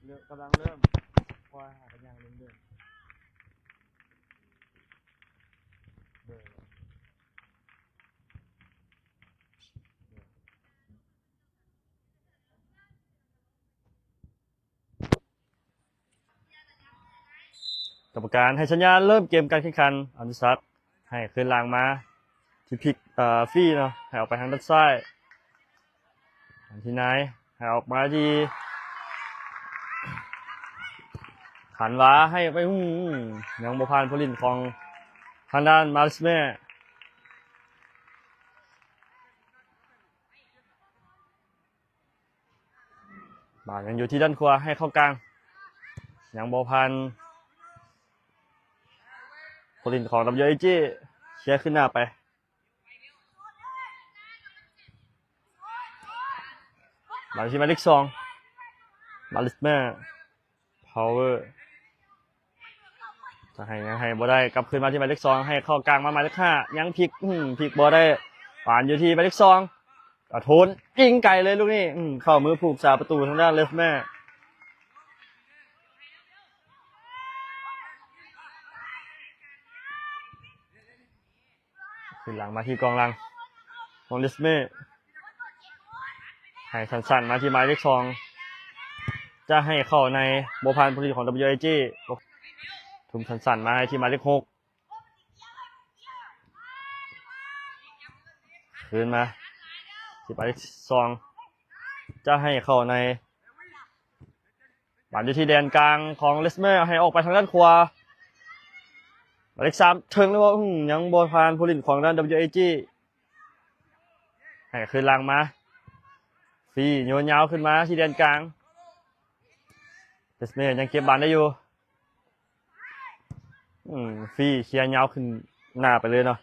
ເລີ່ມ ກຳລັງເລີ່ມ ຄ່ອຍຫາກັນຍ່າງເລີ່ມເດີ ເດີ ກຳມະການໃຫ້ສັນຍານເລີ່ມເກມການແຂ່ງຂັນ. ອະນຸສັກໃຫ້ຄືນຫຼັງມາທີ່ພິກ ເອີ ຟຣີເນາະ ໃຫ້ອອກໄປທາງດ້ານຊ້າຍ ທີ່ນາຍ ໃຫ້ອອກມາທີ່ຂັນວາ ໃຫ້ໄປ ຫື ຍັງບໍ່ຜ່ານຜູ້ຫຼິ້ນຂອງທາງດ້ານມາລິສແມ. ບານຍັງຢູ່ທີ່ດ້ານຂວາ ໃຫ້ເຂົ້າກາງ ຍັງບໍ່ຜ່ານຜູ້ຫຼິ້ນຂອງ WAG ເຄຍຂຶ້ນໜ້າໄປ. ບານທີ່ໝາຍເລກສອງ ມາລິສແມ ພາວເວີ ຈະໃຫ້ ຍັງໃຫ້ບໍ່ໄດ້ ກັບຄືນມາທີ່ໝາຍເລກສອງ ໃຫ້ເຂົ້າກາງມາໝາຍເລກຫ້າ ຍັງພິກ ຫື ພິກບໍ່ໄດ້ ບານຢູ່ທີ່ໝາຍເລກສອງ ກະໂທນ ຍິງໄກເລີຍລູກນີ້ ຫື ເຂົ້າມືຜູ້ຮັກສາປະຕູທາງດ້ານເລສແມ. ຂຶ້ນຫຼັງມາທີ່ກອງຫຼັງຂອງເລສແມ ໃຫ້ສັ້ນໆມາທີ່ໝາຍເລກສອງ ຈະໃຫ້ເຂົ້າໃນ ບໍ່ຜ່ານຜູ້ຫຼິ້ນຂອງ WAG ທຸ່ມສັ້ນໆມາໃຫ້ທີ່ໝາຍເລກຫົກ ຄືນມາທີ່ໝາຍເລກສອງ ຈະໃຫ້ເຂົ້າໃນ ບານຢູ່ທີ່ແດນກາງຂອງເລສແມ ໃຫ້ອອກໄປທາງດ້ານຂວາ ໝາຍເລກສາມ ເຖິງແລ້ວ ຫື ຍັງບໍ່ຜ່ານຜູ້ຫຼິ້ນຂອງດ້ານ WAG ໃຫ້ຄືນຫຼັງມາ ຟຣີໂຍນຍາວຂຶ້ນມາທີ່ແດນກາງ ເລສແມຍັງເກັບບານໄດ້ຢູ່. ອືມ ຟຣີເຄຍຍາວຂຶ້ນໜ້າໄປເລີຍເນາະ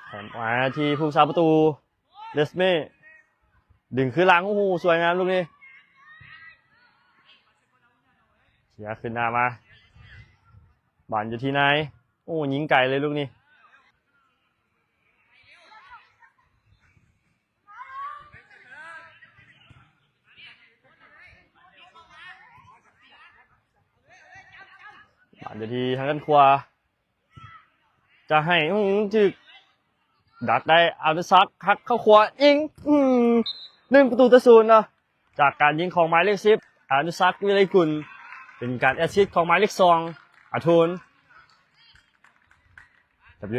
ແຖມມາທີ່ຜູ້ຮັກສາປະຕູ ເລສເມ ດຶງຄືນຫຼັງ ໂອ້ໂຫ ສວຍງາມລູກນີ້ ເຄຍຂຶ້ນໜ້າມາ ບານຢູ່ທີ່ນາຍ ໂອ້ ຍິງໄກເລີຍລູກນີ້. ບານຢູ່ທີ່ທາງດ້ານຂວາ ຈະໃຫ້ ອືມ ຖືກດັກໄດ້ ອະນຸສັກ ຫັກເຂົ້າຂວາ ຍິງ ອືມ ໜຶ່ງປະຕູຕໍ່ສູນເນາະ ຈາກການຍິງຂອງໝາຍເລກສິບ ອະນຸສັກ ວິໄລກຸນ ເປັນການແອັດຊິດຂອງໝາຍເລກສອງ ອາໂທນ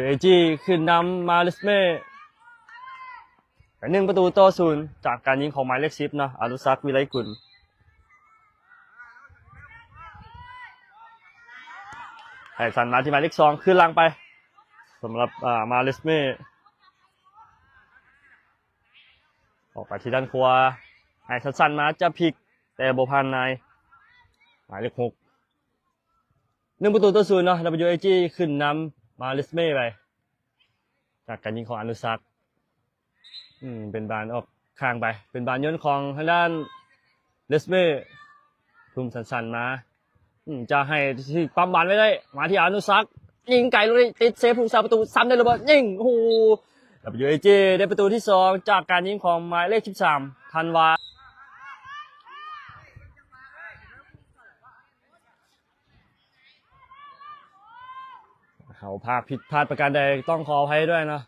WAG ຂຶ້ນນຳມາເລສເມ ເປັນໜຶ່ງປະຕູຕໍ່ສູນ ຈາກການຍິງຂອງໝາຍເລກສິບເນາະ ອານຸສັກ ວິໄລກຸນ ໃຫ້ສັ້ນມາທີ່ໝາຍເລກສອງ ຄືນຫຼັງໄປ ສຳລັບ ອາ ມາເລສເມ ອອກໄປທີ່ດ້ານຂວາ ໃຫ້ສັ້ນໆມາຈະພິກ ແຕ່ບໍ່ຜ່ານນາຍ ໝາຍເລກຫົກ ໜຶ່ງປະຕູຕໍ່ສູນເນາະ WAG ຂຶ້ນນຳມາເລສເມໄປ ຈາກການຍິງຂອງອານຸສັກ ອືມ ເປັນບານອອກຂ້າງໄປ ເປັນບານໂຍນຂອງທາງດ້ານເລສເມ ທຸ່ມສັ້ນໆມາ ອືມ ຈະໃຫ້ ຊິປ້ຳບານໄວ້ໄດ້ ມາທີ່ອານຸສັກ ຍິງໄກລູກນີ້ ຕິດເຊຟຜູ້ຮັກສາປະຕູ ຊ້ຳໄດ້ຫຼືບໍ່ ຍິງ ໂອ້ໂຫ WAG ໄດ້ປະຕູທີສອງ ຈາກການຍິງຂອງໝາຍເລກສິບສາມ ທັນວາ ເຮົາພາກຜິດພາດປະການໃດ ຕ້ອງຂໍອະໄພດ້ວຍເນາະ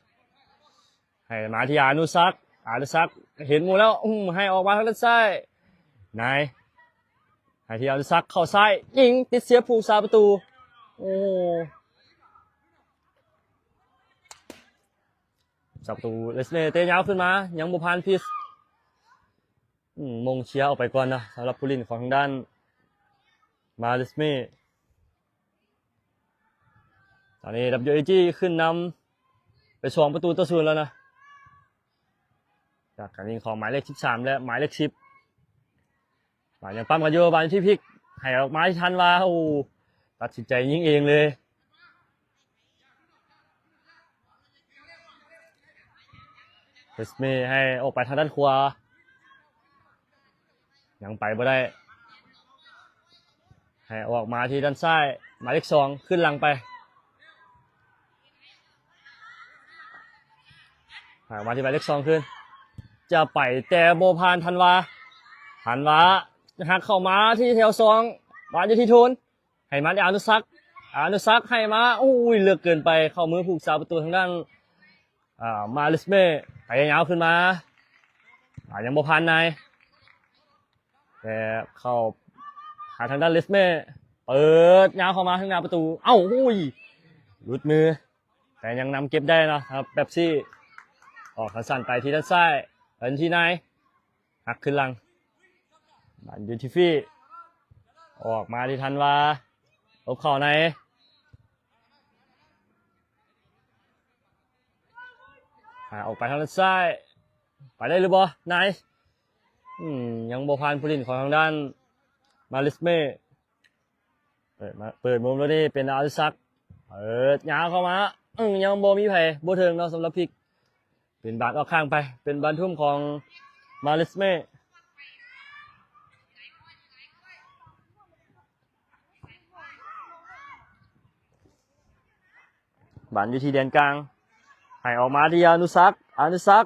ໃຫ້ມາທີ່ອານຸສັກ ອານຸສັກເຫັນໝູ່ແລ້ວ ອືມ ໃຫ້ອອກມາທາງດ້ານຊ້າຍ ນາຍ ໃຫ້ທີ່ອານຸສັກເຂົ້າຊ້າຍ ຍິງຕິດເຊຟຜູ້ຮັກສາປະຕູ ໂອ້ໂຫ ສາປະຕູເລສເມ ເຕະຍາວຂຶ້ນມາ ຍັງບໍ່ຜ່ານພິສ ອືມ ມົງເຄຍອອກໄປກ່ອນເນາະ ສຳລັບຜູ້ຫຼິ້ນຂອງທາງດ້ານມາເລສເມ ຕອນນີ້ WAG ຂຶ້ນນຳໄປສອງປະຕູຕໍ່ສູນແລ້ວນະ ຈາກການຍິງຂອງໝາຍເລກສິບສາມ ແລະ ໝາຍເລກສິບ ບານຍັງປ້ຳກັນຢູ່ ບານທີ່ພິກ ໃຫ້ອອກມາທີ່ທັນວາ ໂອ້ ຕັດສິນໃຈຍິງເອງເລີຍ ເລສເມ ໃຫ້ອອກໄປທາງດ້ານຂວາ ຍັງໄປບໍ່ໄດ້ ໃຫ້ອອກມາທີ່ດ້ານຊ້າຍ ໝາຍເລກສອງ ຂຶ້ນຫຼັງໄປ ຫ ອ່າ ມາທີ່ໝາຍເລກສອງຄືນ ຈະໄປແຕ່ບໍ່ຜ່ານທັນວາ ທັນວາຫັກເຂົ້າມາທີ່ແຖວສອງ ບານຢູ່ທີ່ໂທນ ໃຫ້ມາທີ່ອານຸສັກ ອານຸສັກໃຫ້ມາ ໂອ້ຍ ເລິກເກີນໄປ ເຂົ້າມືຜູ້ຮັກສາປະຕູທາງດ້ານ ອ່າ ມາລິສເມ ໄປຍາວຂຶ້ນມາ ອ່າ ຍັງບໍ່ຜ່ານນາຍ ແຕ່ເຂົ້າຫາທາງດ້ານເລສເມ ເປີດຍາວເຂົ້າມາທາງໜ້າປະຕູ ເອົ້າ ໂອ້ຍ ຫຼຸດມື ແຕ່ຍັງນຳເກັບໄດ້ເນາະ ເປັບຊີ ອອກສັ້ນໆໄປທີ່ດ້ານຊ້າຍ ເປັນທີ່ນາຍ ຫັກຄືນຫຼັງ ບານຢູ່ທີ່ຟີ ອອກມາທີ່ທັນວາ ຫຼົບເຂົ້າໃນ ຫາອອກໄປທາງດ້ານຊ້າຍ ໄປໄດ້ຫຼືບໍ່ ນາຍ ອືມ ຍັງບໍ່ຜ່ານຜູ້ຫຼິ້ນຂອງທາງດ້ານມາລິສເມ ເປີດມາ ເປີດມຸມໂລດນີ້ເປັນອາລິສັກ ເປີດຍາວເຂົ້າມາ ອືມ ຍັງບໍ່ມີໃຜ ບໍ່ເຖິງເນາະ ສຳລັບພິກ ເປັນບານອອກຂ້າງໄປ ເປັນບານທຸ່ມຂອງມາລິສເມ ບານຢູ່ທີ່ແດນກາງ ໃຫ້ອອກມາທີ່ອານຸສັກ ອານຸສັກ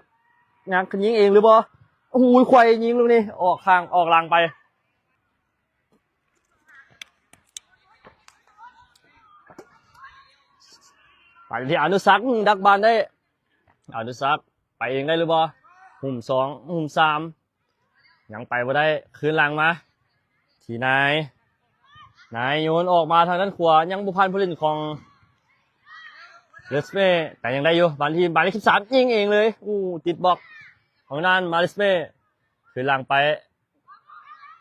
ຍັງຂຶ້ນຍິງເອງຫຼືບໍ່ ໂອ້ໂຫ ໄຂວ້ຍິງລູກນີ້ ອອກຂ້າງ ອອກຫຼັງໄປ ໄປທີ່ອານຸສັກ ອືມ ດັກບານໄດ້ ອານຸສັກ ໄປເອງໄດ້ຫຼືບໍ່ ຫຸ້ມສອງ ຫຸ້ມສາມ ຍັງໄປບໍ່ໄດ້ ຄືນຫຼັງມາ ທີ່ນາຍ ນາຍໂຍນອອກມາທາງດ້ານຂວາ ຍັງບໍ່ຜ່ານຜູ້ຫຼິ້ນຂອງເລສເມ ແຕ່ຍັງໄດ້ຢູ່ ບານທີ່ໝາຍເລກສິບສາມ ຍິງເອງເລີຍ ໂອ້ ຕິດບລັອກ ຂອງດ້ານມາລິສເມ ຄືນຫຼັງໄປ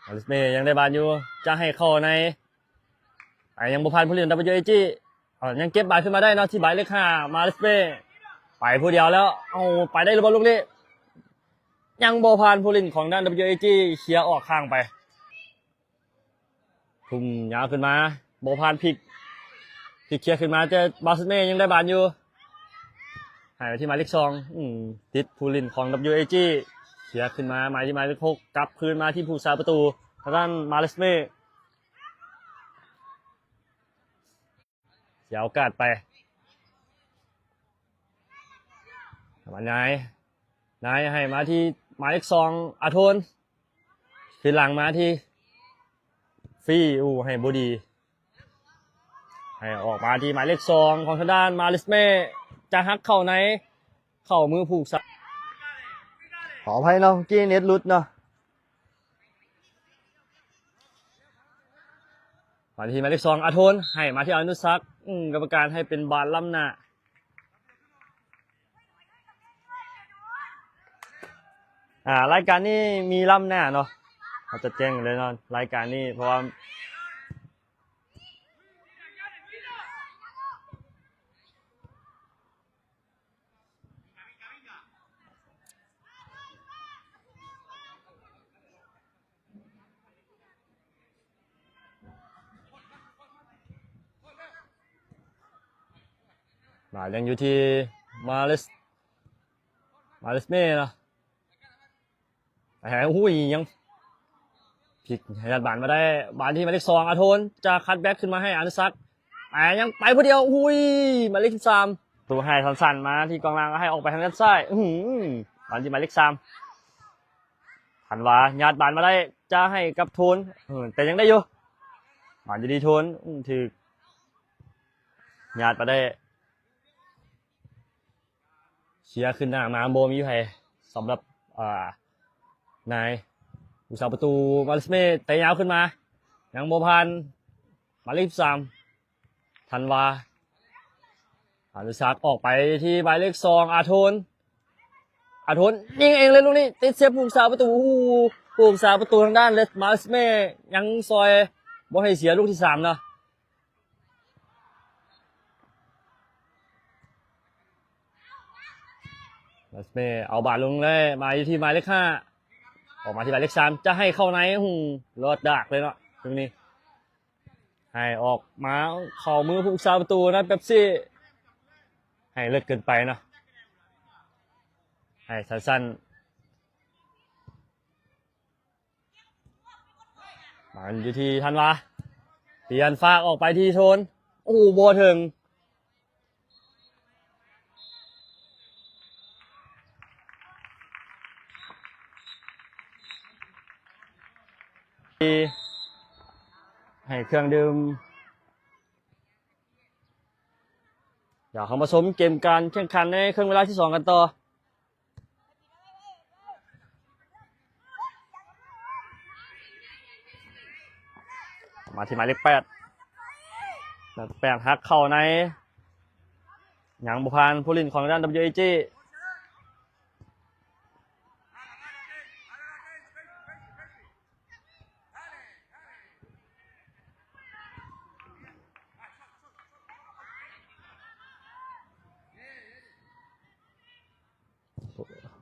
ມາລິສເມຍັງໄດ້ບານຢູ່ ຈະໃຫ້ເຂົ້າໃນ ແຕ່ຍັງບໍ່ຜ່ານຜູ້ຫຼິ້ນ ດັບເບິນຢູເອຈີ ເອີ ຍັງເກັບບານຂຶ້ນມາໄດ້ເນາະ ທີ່ໝາຍເລກຫ້າ ມາລິສເມ ໄປຜູ້ດຽວແລ້ວ ເອົາ ໄປໄດ້ຫຼືບໍ່ລູກນີ້ ຍັງບໍ່ຜ່ານຜູ້ຫຼິ້ນຂອງດ້ານ ດັບເບິນຢູເອຈີ ເຄຍອອກຂ້າງໄປ ທຸ່ມຍາວຂຶ້ນມາ ບໍ່ຜ່ານພິກ ພິກເຄຍຂຶ້ນມາ ແຕ່ມາລິສເມຍັງໄດ້ບານຢູ່ ໃຫ້ໄປທີ່ໝາຍເລກສອງ ອືມ ຕິດຜູ້ຫຼິ້ນຂອງ ດັບເບິນຢູເອຈີ ເຄຍຂຶ້ນມາ ໝາຍທີ່ໝາຍເລກຫົກ ກັບຄືນມາທີ່ຜູ້ຮັກສາປະຕູ ທາງດ້ານມາລິສເມ ເສຍໂອກາດໄປ ມານາຍ ນາຍໃຫ້ມາທີ່ໝາຍເລກສອງ ອາໂທນ ຄືນຫຼັງມາທີ່ຟີ ອູ້ ໃຫ້ບໍ່ດີ ໃຫ້ອອກມາທີ່ໝາຍເລກສອງ ຂອງທາງດ້ານມາລິສເມ ຈະຫັກເຂົ້າໃນ ເຂົ້າມືຜູ້ສາ ຂໍອະໄພເນາະ ເມື່ອກີ້ເນັດຫຼຸດເນາະ ມາທີ່ໝາຍເລກສອງ ອາໂທນ ໃຫ້ມາທີ່ອານຸສັກ ອືມ ກຳມະການໃຫ້ເປັນບານລ້ຳໜ້າ ອ່າ ລາຍການນີ້ມີລ້ຳໜ້າເນາະ ເຮົາຈະແຈ້ງເລີຍເນາະ ລາຍການນີ້ ເພາະວ່າ ບານຍັງຢູ່ທີ່ມາເລສ ມາເລສເມເນາະ ແຕ່ ຫຸ້ຍ ຍັງພິກ ຍັດບານມາໄດ້ ບານທີ່ໝາຍເລກສອງ ອາໂທນ ຈະຄັດແບັກຂຶ້ນມາໃຫ້ອານຸສັກ ແຕ່ຍັງໄປຜູ້ດຽວ ຫຸ້ຍ ໝາຍເລກສິບສາມ ໂຕໃຫ້ສັ້ນໆມາທີ່ກອງຫຼັງ ໃຫ້ອອກໄປທາງດ້ານຊ້າຍ ອື ບານທີ່ໝາຍເລກສາມ ທັນວາ ຍາດບານມາໄດ້ ຈະໃຫ້ກັບໂທນ ເອີ ແຕ່ຍັງໄດ້ຢູ່ ບານຢູ່ທີ່ໂທນ ອື ຖືກຍາດມາໄດ້ ເຄຍຂຶ້ນໜ້າມາ ບໍ່ມີໃຜ ສຳລັບ ອ່າ ນາຍ ຜູ້ຮັກສາປະຕູ ມາລິສເມ ເຕະຍາວຂຶ້ນມາ ຍັງບໍ່ຜ່ານ ໝາຍເລກສິບສາມ ທັນວາ ອານຸສັກ ອອກໄປທີ່ໝາຍເລກສອງ ອາໂທນ ອາໂທນ ຍິງເອງເລີຍລູກນີ້ ຕິດເຊບຜູ້ຮັກສາປະຕູ ໂອ້ໂຫ ຜູ້ຮັກສາປະຕູທາງດ້ານເລສ ມາລິສເມ ຍັງຊ່ອຍບໍ່ໃຫ້ເສຍລູກທີສາມເນາະ. ມາສເມເອົາບານລົງເລີຍ ມາຢູ່ທີ່ໝາຍເລກຫ້າ ອອກມາທີ່ໝາຍເລກສາມ ຈະໃຫ້ເຂົ້າໃນ ຫື ລອດດາກເລີຍເນາະ ຕຣງນີ້ ໃຫ້ອອກມາເຂົ້າມືຜູ້ຮັກສາປະຕູນະ ເປັບຊີ ໃຫ້ເລິກເກີນໄປເນາະ ໃຫ້ສັ້ນໆ. ມາຢູ່ທີ່ທັນວາ ປ່ຽນຟາກອອກໄປທີ່ໂທນ ໂອ້ ບໍ່ເຖິງ ໃຫ້ເຄື່ອງດື່ມ. ດຽວເຮົາມາຊົມເກມການແຂ່ງຂັນໃນເຄິ່ງເວລາທີສອງກັນຕໍ່. ມາທີ່ໝາຍເລກແປດ ແປດຫັກເຂົ້າໃນ ຍັງບໍ່ຜ່ານຜູ້ຫຼິ້ນຂອງດ້ານ WAG.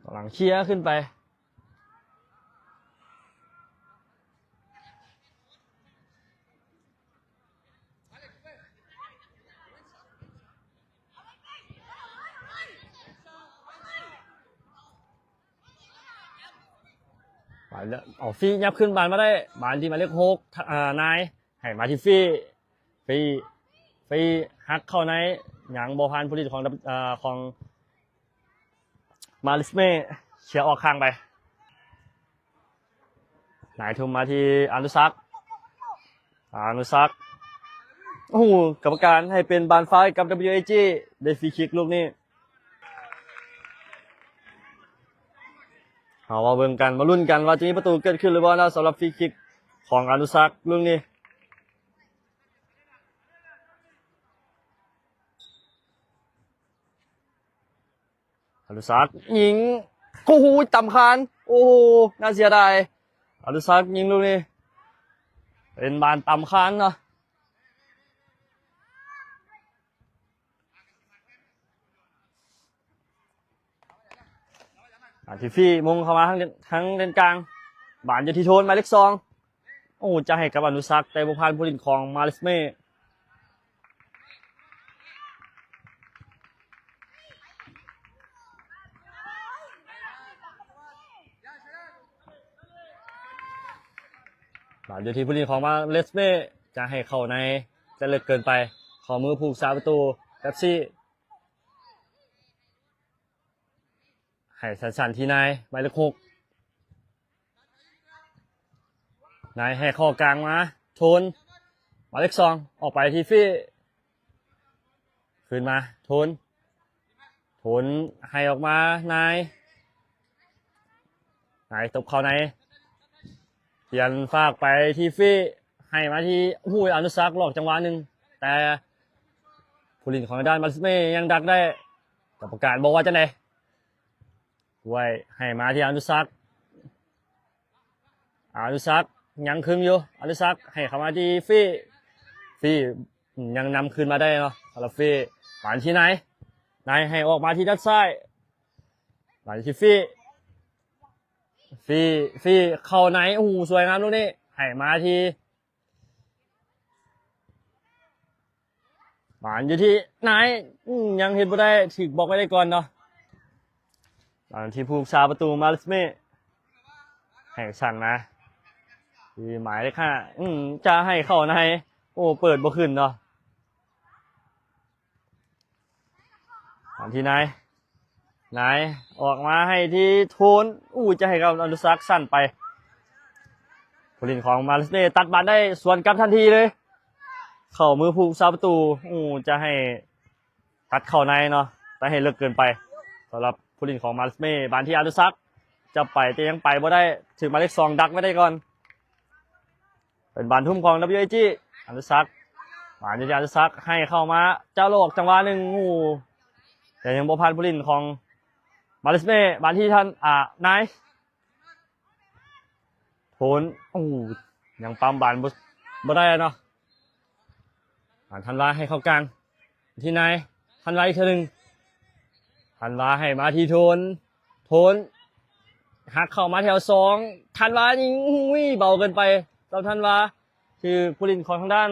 ກຳລັງເຄຍຂຶ້ນໄປ. ໄປແລ້ວ ເອົາ ຟີຍັບຄືນບານມາໄດ້ ບານທີ່ໝາຍເລກຫົກ ອາ ນາຍ ໃຫ້ມາທີ່ຟີ ຟີ ຟີ ຫັກເຂົ້າໃນ ຍັງບໍ່ຜ່ານຜູ້ຫຼິ້ນຂອງ ອາ ຂອງ ມາລິສເມ ເຄຍອອກຂ້າງໄປ. ນາຍທຸ່ມມາທີ່ອານຸສັກ ອານຸສັກ ໂອ້ໂຫ ກຳມະການໃຫ້ເປັນບານຟ້າວໃຫ້ກັບ WAG ໄດ້ຟຣີຄິກລູກນີ້. ເຮົາມາເບິ່ງກັນ ມາລຸ້ນກັນວ່າຈະມີປະຕູເກີດຂຶ້ນຫຼືບໍ່ເນາະ ສຳລັບຟຣີຄິກຂອງອານຸສັກລູກນີ້. ອານຸສັກຍິງ ໂອ້ໂຫ ຕຳຄານ ໂອ້ໂຫ ໜ້າເສຍດາຍ ອານຸສັກຍິງລູກນີ້ ເປັນບານຕຳຄານເນາະ. ອາທິຟີ ມຸງເຂົ້າມາທາງ ທາງເລນກາງ ບານຢູ່ທີ່ໂທນ ໝາຍເລກສອງ ໂອ້ ຈະໃຫ້ກັບອານຸສັກ ແຕ່ບໍ່ຜ່ານຜູ້ຫຼິ້ນຂອງມາລິສເມ. ບານຢູ່ທີ່ຜູ້ຫຼິ້ນຂອງມາເລສເມ ຈະໃຫ້ເຂົ້າໃນ ຈະເລິກເກີນໄປ ເຂົ້າມືຜູ້ຮັກສາປະຕູ ແປັບຊີ ໃຫ້ສັ້ນໆທີ່ນາຍ ໝາຍເລກຫົກ ນາຍໃຫ້ເຂົ້າກາງມາ ໂທນ ໝາຍເລກສອງ ອອກໄປທີ່ຟີ ຄືນມາ ໂທນ ໂທນໃຫ້ອອກມາ ນາຍ ນາຍຕົບເຂົ້າໃນ ປ່ຽນຟາກໄປທີ່ຟີ ໃຫ້ມາທີ່ ໂອ້ໂຫ ອານຸສັກ ຫຼອກຈັງຫວະໜຶ່ງ ແຕ່ຜູ້ຫຼິ້ນຂອງທາງດ້ານມາລິສເມຍັງດັກໄດ້ ກຳມະການບອກວ່າຈັ່ງໃດ? ກວຍໃຫ້ມາທີ່ອານຸສັກ ອານຸສັກຍັງຄຶງຢູ່ ອານຸສັກໃຫ້ເຂົ້າມາທີ່ຟີ ຟີຍັງນຳຄືນມາໄດ້ເນາະ ສຳລັບຟີ ບານທີ່ນາຍ ນາຍໃຫ້ອອກມາທີ່ດ້ານຊ້າຍ ບານທີ່ຟີ ຟີ ຟີເຂົ້າໃນ ໂອ້ໂຫ ສວຍງາມລູກນີ້ ໃຫ້ມາທີ່ ບານຢູ່ທີ່ນາຍ ອືມ ຍັງເຮັດບໍ່ໄດ້ ຖືກບລັອກໄວ້ໄດ້ກ່ອນເນາະ ຕອນທີ່ຜູ້ຮັກສາປະຕູມາລິສເມ ໃຫ້ສັ້ນມາທີ່ໝາຍເລກຫ້າ ອືມ ຈະໃຫ້ເຂົ້າໃນ ໂອ້ ເປີດບໍ່ຂຶ້ນເນາະ ຕອນທີ່ນາຍ ນາຍອອກມາໃຫ້ທີ່ໂທນ ອູ້ ຈະໃຫ້ກັບອະນຸສັກສັ້ນໄປ ຜູ້ຫຼິ້ນຂອງມາເລເຊຍຕັດບານໄດ້ ສວນກັບທັນທີເລີຍ ເຂົ້າມືຜູ້ຮັກສາປະຕູ ອູ້ ຈະໃຫ້ຕັດເຂົ້າໃນເນາະ ແຕ່ໃຫ້ເລິກເກີນໄປ ສຳລັບຜູ້ຫຼິ້ນຂອງມາເລເຊຍ ບານທີ່ອະນຸສັກຈະໄປ ແຕ່ຍັງໄປບໍ່ໄດ້ ຖືກໝາຍເລກສອງດັກໄວ້ໄດ້ກ່ອນ. ເປັນບານທຸ່ມຂອງ WAG ອະນຸສັກ ບານຢູ່ທີ່ອະນຸສັກ ໃຫ້ເຂົ້າມາ ຈາໂລກ ຈັງຫວະໜຶ່ງ ໂອ້ ແຕ່ຍັງບໍ່ຜ່ານຜູ້ຫຼິ້ນຂອງມາເລເຊຍ ບານທີ່ທັນ ອາ ນາຍ ໂທນ ໂອ້ ຍັງປ້ຳບານບໍ່ ບໍ່ໄດ້ເນາະ ອາ ທັນວາໃຫ້ເຂົ້າກາງ ທີ່ນາຍ ທັນວາອີກເທື່ອໜຶ່ງ ທັນວາໃຫ້ມາທີ່ໂທນ ໂທນ ຫັກເຂົ້າມາແຖວສອງ ທັນວາຍິງ ອຸ້ຍ ເບົາເກີນໄປ ສຳລັບທັນວາ ຖືກຜູ້ຫຼິ້ນຂອງທາງດ້ານ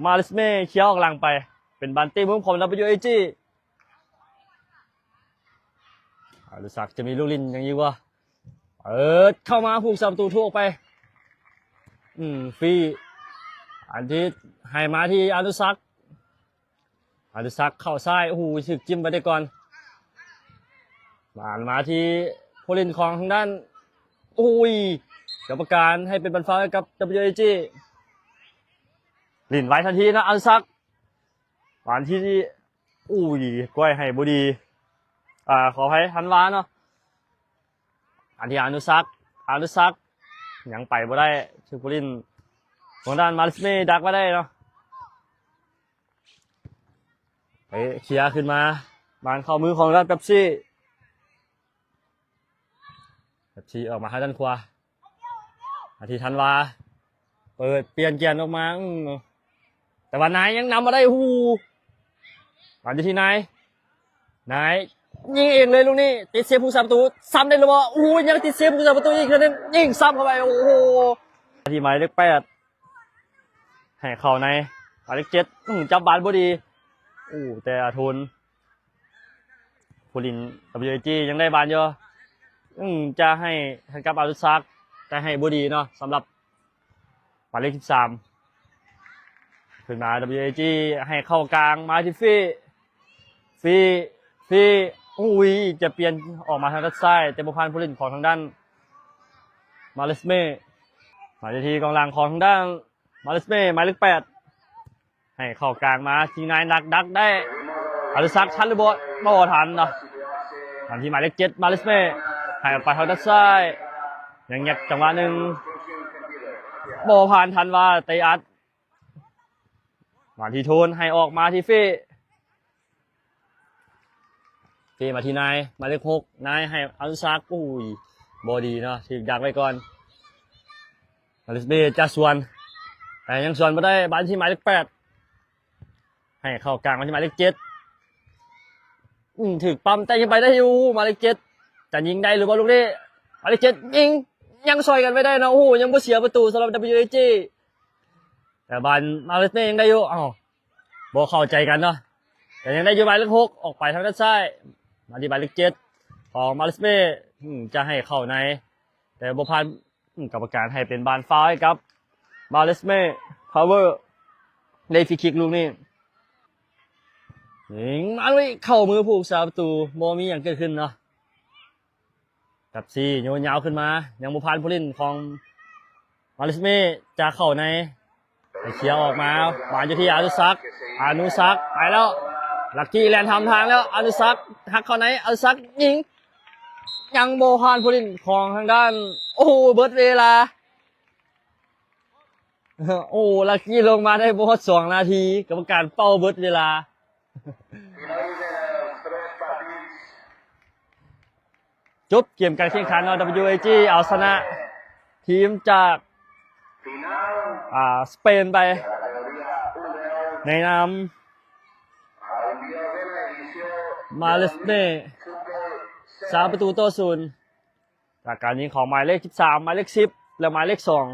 ມາລິສເມເຄຍອອກຫຼັງໄປ ເປັນບານເຕະມຸມຂອງ WAG ອະນຸສັກຈະມີລູກຫຼິ້ນຫຍັງຢູ່ບໍ່? ເປີດເຂົ້າມາ ຜູ້ຮັກສາປະຕູໂທອອກໄປ ອືມ ຟຣີ ອັນທີ່ໃຫ້ມາທີ່ອະນຸສັກ ອະນຸສັກເຂົ້າຊ້າຍ ໂອ້ໂຫ ຖືກຈິ້ມໄປໄດ້ກ່ອນ ບານມາທີ່ຜູ້ຫຼິ້ນຂອງທາງດ້ານ ໂອ້ຍ ກຳມະການໃຫ້ເປັນບານຟາວໃຫ້ກັບ WAG ຫຼິ້ນໄວທັນທີນະ ອານຸສັກ ບານທີ່ ອູ້ຍ ກ້ອຍໃຫ້ບໍ່ດີ ອ່າ ຂໍອະໄພ ທັນວາເນາະ ອັນທີ່ອານຸສັກ ອານຸສັກ ຍັງໄປບໍ່ໄດ້ ຖືກຜູ້ຫຼິ້ນຂອງດ້ານມາລິສເມດັກໄວ້ໄດ້ເນາະ ໄປເຄຍຂຶ້ນມາ ບານເຂົ້າມືຂອງດ້ານເປັບຊີ ເປັບຊີອອກມາທາງດ້ານຂວາ ມາທີ່ທັນວາ ເປີດປ່ຽນກຽນອອກມາ ອືມ ແຕ່ວ່ານາຍຍັງນຳມາໄດ້ ຫູ ມາຢູ່ທີ່ນາຍ ນາຍຍິງເອງເລີຍລູກນີ້ ຕິດເຊບຜູ້ຮັກສາປະຕູ ຊ້ຳໄດ້ຫຼືບໍ່? ໂອ້ຍ ຍັງຕິດເຊບຜູ້ຮັກສາປະຕູອີກເທື່ອໜຶ່ງ ຍິງຊ້ຳເຂົ້າໄປ ໂອ້ໂຫ ທີ່ໝາຍເລກແປດ ໃຫ້ເຂົ້າໃນ ໝາຍເລກເຈັດ ອືມ ຈັບບານບໍ່ດີ ໂອ້ ແຕ່ອາທົນ ຜູ້ຫຼິ້ນ WAG ຍັງໄດ້ບານຢູ່ ອືມ ຈະໃຫ້ໃຫ້ກັບອານຸສັກ ແຕ່ໃຫ້ບໍ່ດີເນາະ ສຳລັບໝາຍເລກສິບສາມ ຂຶ້ນມາ WAG ໃຫ້ເຂົ້າກາງ ມາທີ່ຟີ ຟີ ຟີ ອຸ້ຍ ຈະປ່ຽນອອກມາທາງດ້ານຊ້າຍ ແຕ່ບໍ່ຜ່ານຜູ້ຫຼິ້ນຂອງທາງດ້ານມາເລສເມ ມາທີ່ກອງຫຼັງຂອງທາງດ້ານມາເລສເມ ໝາຍເລກແປດ ໃຫ້ເຂົ້າກາງມາທີ່ນາຍ ດັກ ດັກໄດ້ ອານຸສັກທັນຫຼືບໍ່? ບໍ່ທັນເນາະ ມາທີ່ໝາຍເລກເຈັດ ມາເລສເມ ໃຫ້ອອກໄປທາງດ້ານຊ້າຍ ຍັງແຍກຈັງຫວະໜຶ່ງ ບໍ່ຜ່ານທັນວາ ເຕະອັດ ມາທີ່ໂທນ ໃຫ້ອອກມາທີ່ເຟ ເຟມາທີ່ນາຍ ໝາຍເລກຫົກ ນາຍໃຫ້ອານຸສັກ ອຸ້ຍ ບໍ່ດີເນາະ ຖືກດັກໄວ້ກ່ອນ ມາເລສເມຈະສວນ ແຕ່ຍັງສວນບໍ່ໄດ້ ບານທີ່ໝາຍເລກແປດ ໃຫ້ເຂົ້າກາງມາທີ່ໝາຍເລກເຈັດ ອືມ ຖືກປ້ຳ ແຕ່ຍັງໄປໄດ້ຢູ່ ໝາຍເລກເຈັດ ຈະຍິງໄດ້ຫຼືບໍ່ລູກນີ້? ໝາຍເລກເຈັດຍິງ ຍັງຊ່ອຍກັນໄວ້ໄດ້ເນາະ ໂອ້ໂຫ ຍັງບໍ່ເສຍປະຕູສຳລັບ WAG ແຕ່ບານມາເລສເມຍັງໄດ້ຢູ່ ເອົ້າ ບໍ່ເຂົ້າໃຈກັນເນາະ ແຕ່ຍັງໄດ້ຢູ່ ໝາຍເລກຫົກ ອອກໄປທາງດ້ານຊ້າຍ ມາທີ່ໝາຍເລກເຈັດ ຂອງມາເລສເມ ອືມ ຈະໃຫ້ເຂົ້າໃນ ແຕ່ບໍ່ຜ່ານ ອືມ ກຳມະການໃຫ້ເປັນບານຟາວໃຫ້ກັບມາເລສເມ ພາວເວີ ໄດ້ຟຣີຄິກລູກນີ້ ຍິງມາເລີຍ ເຂົ້າມືຜູ້ຮັກສາປະຕູ ບໍ່ມີຫຍັງເກີດຂຶ້ນເນາະ ແປັບຊີໂຍນຍາວຂຶ້ນມາ ຍັງບໍ່ຜ່ານຜູ້ຫຼິ້ນຂອງມາເລສເມ ຈະເຂົ້າໃນ ໃຫ້ເຄຍອອກມາ ມາຢູ່ທີ່ອານຸສັກ ອານຸສັກ ໄປແລ້ວ ລັກກີ້ແລ່ນທຳທາງແລ້ວ ອານຸສັກ ຫັກເຂົ້າໃນ ອານຸສັກຍິງ ຍັງບໍ່ຜ່ານຜູ້ຫຼິ້ນຂອງທາງດ້ານ ໂອ້ໂຫ ເບິດເວລາ ໂອ້ ລັກກີ້ລົງມາໄດ້ບໍ່ຮອດສອງນາທີ ກຳມະການເປົ່າເບິດເວລາ. ຈົບເກມການແຂ່ງຂັນເນາະ WAG ເອົາຊະນະທີມຈາກ ອ່າ ສະເປນໄປ ໃນນາມມາເລສເມ ສາມປະຕູຕໍ່ສູນ ຈາກການຍິງຂອງໝາຍເລກສິບສາມ ໝາຍເລກສິບ ແລະ ໝາຍເລກສອງ